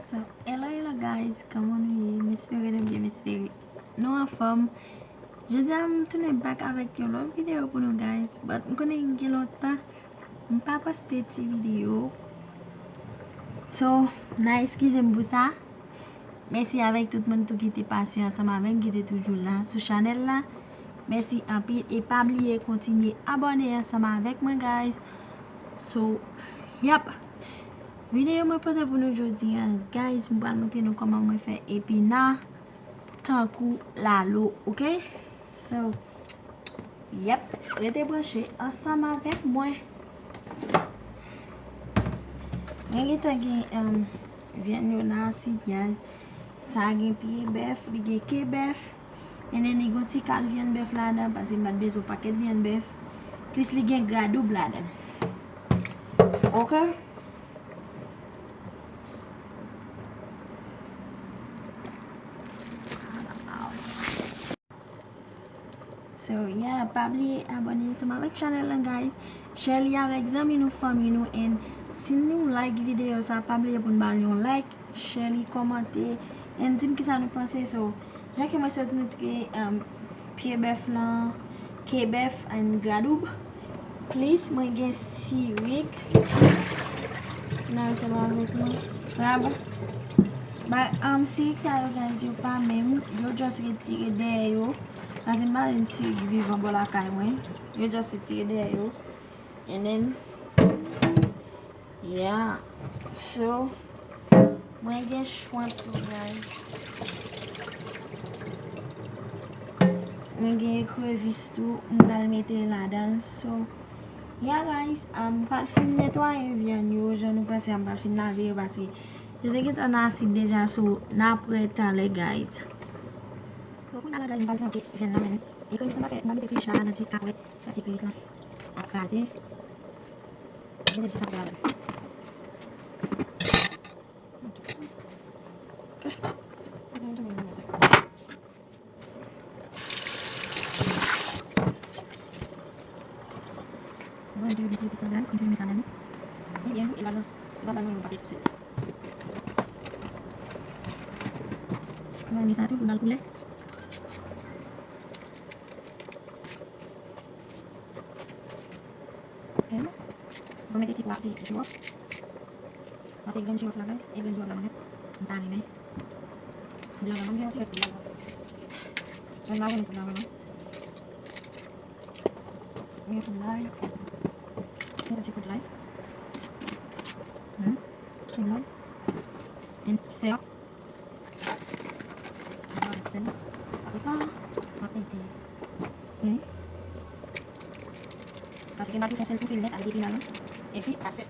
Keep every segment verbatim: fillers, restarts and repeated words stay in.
So, hello, hello guys, kòman nou ye? M espere nou byen, m espere nou anfòm. Jodi a m tounen back avèk yon lòt videyo pou nou guys, but m konnen gen lontan m pa poste ti videyo. So, n a eskize m pou sa. Mèsi avèk tout moun tou ki te pase ansanm avè m, ki te toujou la sou chanèl la. Mèsi anpil e pa bliye kontinye abòne ansanm avèk mwen guys. So, yap. Videyo mwen pote pou nou jodi a, guys, m pral montre nou kòman mwen fè epina tankou lalo, oke? So, yep, rete branche ansanm avèk mwen. Mwen gentan gen um, vyann yo nan asid, guys. Sa gen pye bèf, li gen ke bèf. And then li gon ti kal vyann bèf ladan, paske m pa t bezwen pakèt vyann bèf. Plis li gen gra doub ladan. Oke? So, yeah, pa bliye abòne ansanm avèk chanèl lan, guys. Share li avèk zanmi nou, fanmi nou, and si nou like videyo sa, pa bliye pou n ba l yon like, share li, kòmante, and di m kisa nou panse. So, jan ke mwen sot moutre um, pye bèf lan, ke bèf and gra doub. Plis mwen gen sirik nan ansanm avèk mwen. Raba. Ba, um, sirik sa yo, guys, yo pa menm. Yo just retire dèyè yo. Paske m pa jwenn sirik vivan bò lakay mwen. Yo just retire dèyè yo. And then, yeah. So, mwen gen chwant tou, guys. Mwen gen ekrevis tou, m pral mete ladan l. So, yeah, guys, um, m pral fin netwaye vyann yo, jan nou panse a, m pral fin lave yo, paske yo te gentan nan asid deja, so, n a prè talè, guys. So, kounye a la, guys, m pral trempe vyann nan, men ekrevis la, m pa fè, m pa mete krich la ladan l jiskaprè, paske ekrevis la ap kraze. Mete jis ap gade. Mwen te mete epis la, guys, mwen te met ladan li. Li byen lou, e ladan, li pa ba nou yon pakèt sèl. Mwen gen sa tou pou l ba l koulè. Mwen mete ti pwa, ti jiwòf. Paske grenn jiwòf la, guys, e grenn jiwòf la mwen menm m ta renmen. Blan la, mwen gen yon ti rès blan la. Mwen pa renmen blan la, non. Mwen gen fout lay. Mwen gen ti fout lay. Hmm? Fout lay. And sèl. Ansanm avèk sèl. Apre sa, m ap mete. Hmm? Paske gen bagay sèl tou fè l nèt avèk epina yo. Epi asèl.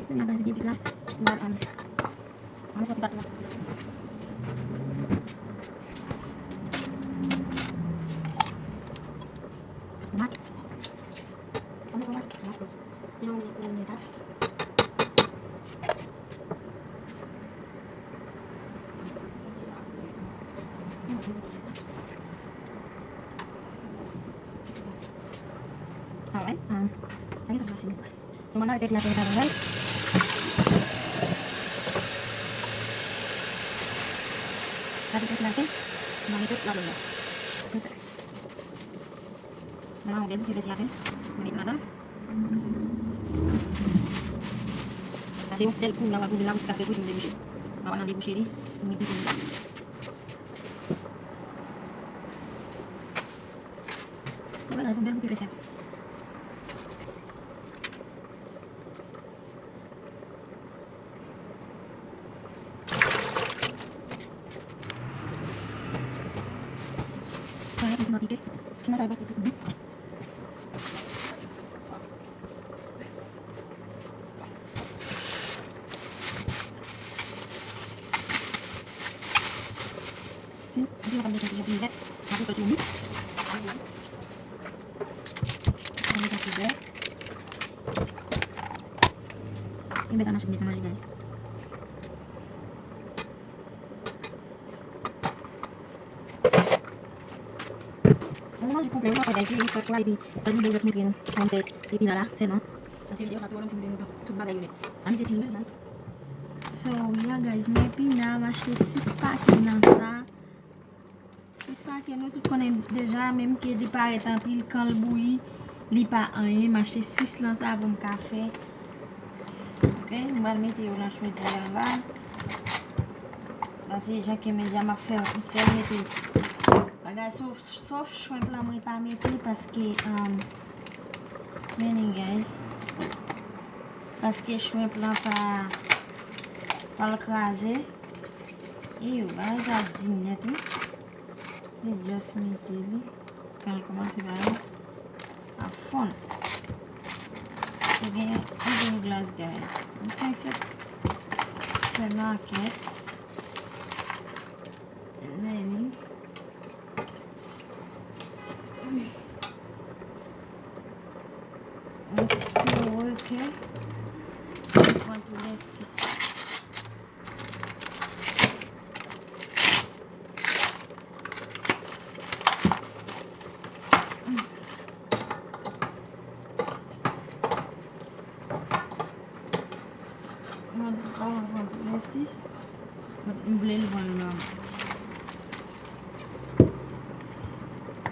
Kounye a, guys, gen epis la. M pral, um, ann fè ti bat la. Tomat. Ann fè tomat. Tomat. Epi nou mete pou nou mete. Alright. Um, sa gen tan pase. So, mwen ap pèse la fè travay. Sa se pèse la fè. Mwen mete ladan la. Konsa. Mwen ap yon bèl bouke pèse la fè. Mwen mete ladan. Sa se yon sèl kou, mwen ap kouvri la jiskaske tou tou debouche. Mwen ap nan debouche li. Mwen debouche li. Mwen ap yon bèl bouke pèse. Sa a, piman pike. Piman sa yo paske tout bon. Si, si yo pa mete yon piman vèt, sa pou fè tou bon. Mwen mete yon ti bè. Yon bè sa mache byen, sa mache, guys. Manje konplè, ou pa fè bagay, se sòs la, epi sòs li byen, jis montre nou kòman fè epina la, sèlman. Paske videyo sa twò long, si m vle nou tout bagay yo nèt. Ann mete ti lwil la. So, yeah, guys, men epina, m achte sis pake nan sa. Sis pake, nou tout konnen deja, menm ke li parèt anpil, kan l bouyi, li pa anyen. M achte sis lan sa pou m ka fè. Ok, m pral mete yo nan chodyè a la. Paske jan ke m di a, m ap fè yon sèl mete. Bagay, sof, sof shrimp lan mwen pa mete paske, um, men li, guys. Paske shrimp lan pa, pa l kraze. Eyo, bagay sa di nèt, wi. Se just mete li. Kan l kòmanse bay a fonn. Se gen anpil glas, guys. M fenk fè, fè makèt. Men li. M fè wè ke m pran tou lè sis. Mwen pa pran tou lè sis. M vle l pran l nòmal.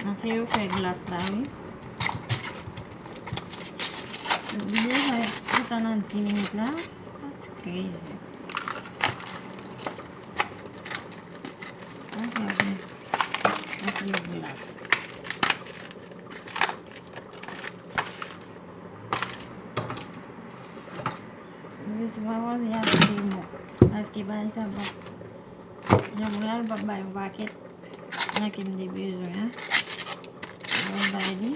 Nan se yo fè glas la, wi. Li deja fè tan nan dis minit la. That's crazy. Antre, antre. Antre glas. Dis pa panse y ap fè mò. Paske bagay sa pa. Jan mwen al pa bay yon pakèt. Nan ke m te bezwen an. Mwen bay li.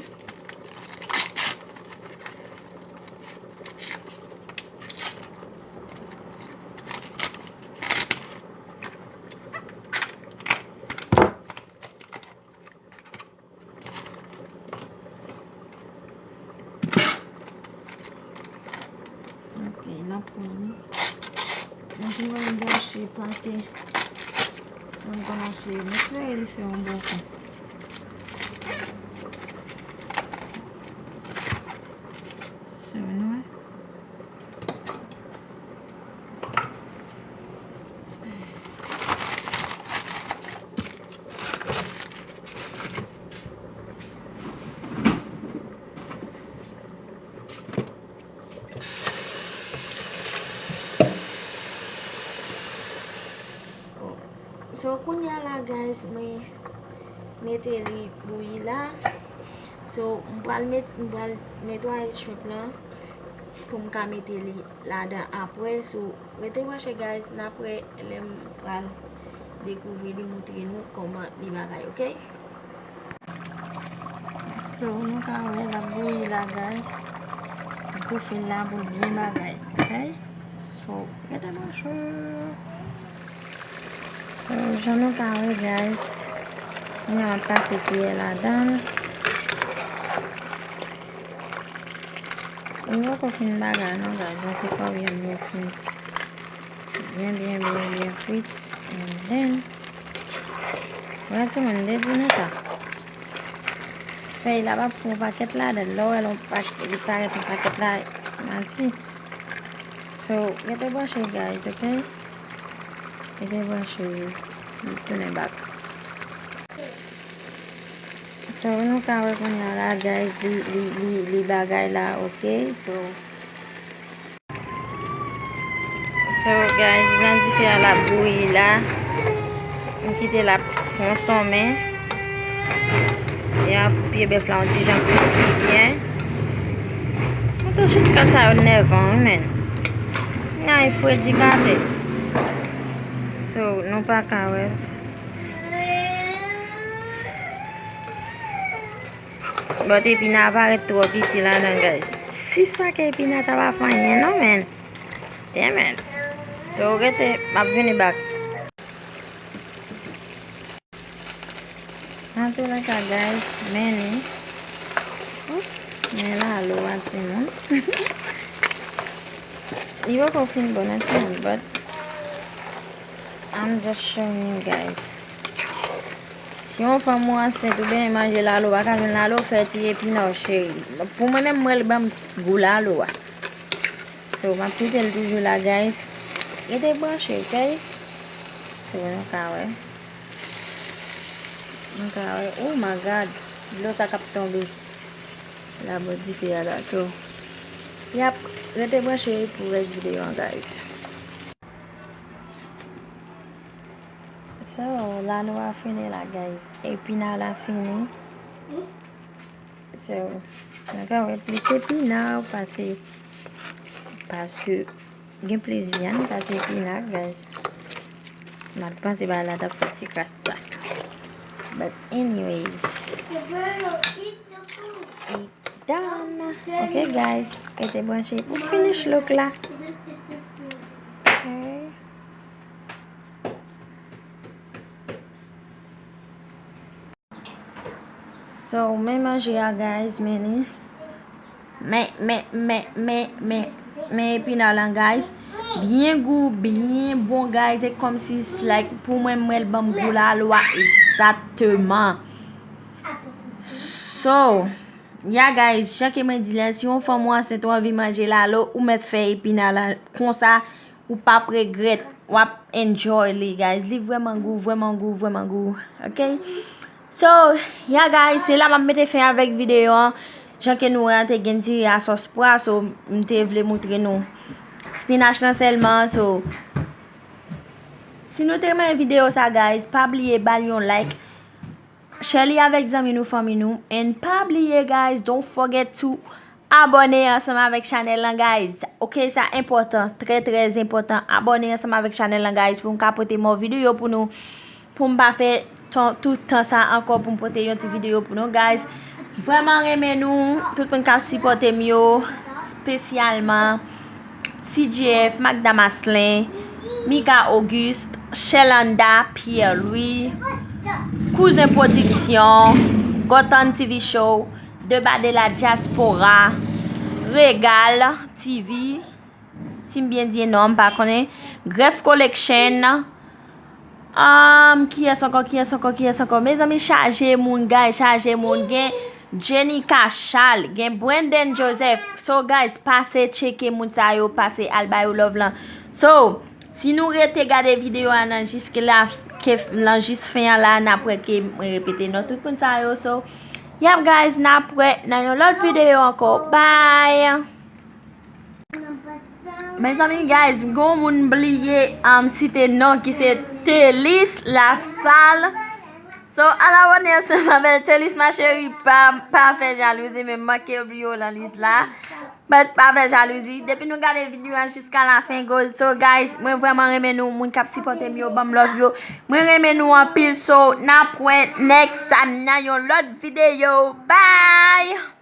Ok, l ap pran wi. Mwen te wè m te achte pate. Mwen konn achte, m espere li fè yon bon kou. So, nou wè. So, kounye a la, guys, mwen mete li bouyi la. So, m pral met, m pral netwaye shrimp lan pou m ka mete li ladan apre. So, rete branche, guys, n ap wè lè m pral dekouvri li, montre nou kòman li bagay, ok? So, nou ka wè l ap bouyi la, guys. M toufe l la pou l byen bagay, ok? So, rete branche. So, jan nou ka wè, guys, kounye a m ap pase kiyè ladan l. Li poko fin bagay non, guys, men se fò byen byen frit. Byen, byen, byen, byen frit. And then, wè timoun, m te di nou sa. Fèy la p ap fè yon pakèt ladan l. Lè w wè l yon pak-, li parèt yon pakèt la, manti. So, rete branche, guys, ok? Rete branche, m tounen back. So, nou ka wè kounye a la, guys, li, li, li, li bagay la, ok? So, so, guys, nan dife a l ap bouyi la. M kite l ap pran sonmen. E an pye bèf la, yon ti jan pi byen. Mwen tou chit kòb sa yo nèvan, wi, men. Nan e fredi gate. So, nou pa ka wè. But epina parèt twò piti ladan, guys. Sis pake epina sa pa fè anyen non, men. Damn it. So, rete, m ap vini back. Antouleka, guys, men ni. Oops, men la lo a timoun. Li poko fin bon non timoun, but I'm just showing you guys. Si yon fanm ou ansent oubyen manje lalo, ou pa ka jwenn lalo, fè ti epina w, cheri. Pou mwen menm, mwen, li ban m gou lalo a. So, m ap kite l toujou la, guys. Rete branche, ok? So, nou ka wè. Nou ka wè. Oh my God. Dlo sa k ap tonbe. La bò dife a la. So, yap, rete branche pou rès videyo an, guys. So, lalo a fini la, guys. Epina la fini. So, nou ka wè plis epina pase, paske gen plis vyann pase epina, guys. M ap panse ba la t ap fè ti kras sa. But anyways, it done. Ok, guys, rete branche pou finish look la. Ok. So, men manje a, guys, men li. Men, men, men, men, men, men epina lan, guys. Byen gou, byen bon, guys. E kòmsi, it's like, pou mwen, mwen, l ban m gou lalo a egzakteman. So, yeah, guys, jan ke mwen di la, si yon fanm ou ansent ou anvi manje lalo, ou mèt fè epina lan konsa, ou p ap regrèt, w ap enjoy li, guys. Li vrèman gou, vrèman gou, vrèman gou. Ok? So, yeah, guys, se la m ap mete fen avèk videyo an. Jan ke nou wè an, te gen diri a sòs pwa, so, m te vle moutre nou spinach lan sèlman, so, si nou te renmen videyo sa, guys, pa bliye ba l yon like, share li avèk zanmi nou, fanmi nou, and pa bliye, guys, don't forget to abòne ansanm avèk chanèl lan, guys. Ok, sa enpòtan, trè, trè enpòtan. Abòne ansanm avèk chanèl lan, guys, pou m ka pote mò videyo pou nou, pou m pa fè tan, tout tan sa ankò pou m pote yon ti videyo pou nou, guys. Vrèman renmen nou, tout moun k ap sipòte m yo, espesyalman C J F, Magda Maslin, Mika Auguste, Shelanda, Pierre Louis, Kouzen Pwodiksyon, Gotan T V Show, Deba de la Diaspora, Regal T V, si m byen di non, m pa konnen, Gref Collection, um, kiyès ankò, kiyès ankò, kiyès ankò? Mezanmi, chaje moun, guys, chaje moun. Gen Jenica Charles, gen Brandon Joseph. So, guys, pase tcheke moun sa yo, pase al ba yo love lan. So, si nou rete gade videyo a nan jiske la, ke f-, nan jis fen an la, n ap wè ke mwen repete non tout moun sa yo. So, yap, guys, n ap wè nan yon lòt videyo ankò. Bye! Mezanmi, guys, gon moun bliye, um, site non ki se Telis Lafsal. So, al abòne ansanm avè l. Telis, ma chérie, pa, pa fè jalouzi, men m manke bliye w nan lis la. But pa fè jalouzi. Depi nou gade videyo a jiska lafen, guys. So, guys, mwen vrèman renmen nou. Moun k ap sipòte m yo, ban m love yo. Mwen renmen nou anpil. So, n ap wè next time nan yon lòt videyo. Bye!